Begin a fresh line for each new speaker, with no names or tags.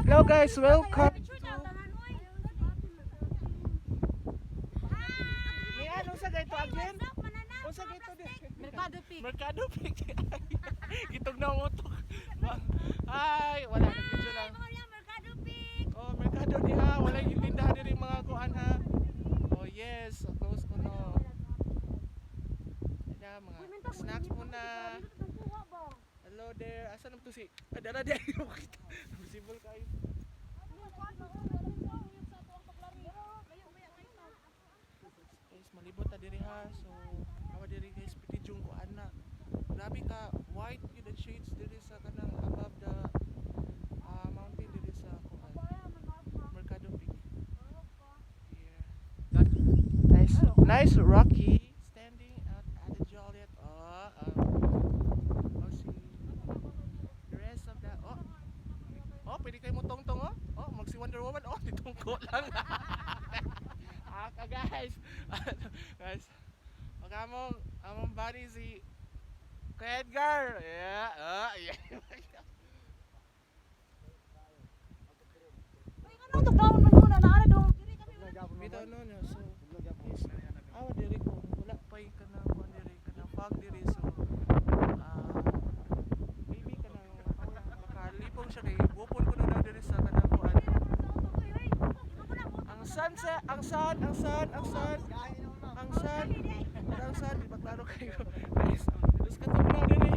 Hello guys, welcome.
Picture daw, tanan oy.
May ano sa gaito again?
What's up, mananap?
Unsa gaito di?
Mercado Peak.
Mercado Peak. Gitog na ang utok. Hi, wala, nag-video lang.
Mga lang, Mercado Peak.
Oh, Mercado di ha, wala yung tindahan diri mga kuan ha. Oh yes, so close ko no. Ada mga snacks muna. Hello there. Asa naman to si? Ah, dara di ayo kita. Visible kayo. Guys, malibot ta diri ha. So, awa diri guys, piti jung ko ana. Grabe ka white yun the shades diri sa kanang above the mountain diri sa kuan. Mercado Peak. Here. Nice, nice Rocky standing at the Joliet. Oh, oh, see the rest of the, oh, pwede kayo mo tong oh. Oh, mag si Wonder Woman. Oh, ditungko lang. Ah, ka guys. Guys. Pag among buddy si Kuya Edgar. Yeah, oh, yeah.
Uy, anong tugnaon man muna na ana dong. Diri kami.
Bitaw no no. So, yes. Awa diri ko wala pa yung kanang kuan diri, kanang fog diri, so maybe kanang makalipong siya kay bupon ko na daw diri sa kanang kuan. Ang sunset, ang sun, ang sun, ang sun, ang sun, ang sun, di ba klaro kayo? Guys, terus katugnaw diri.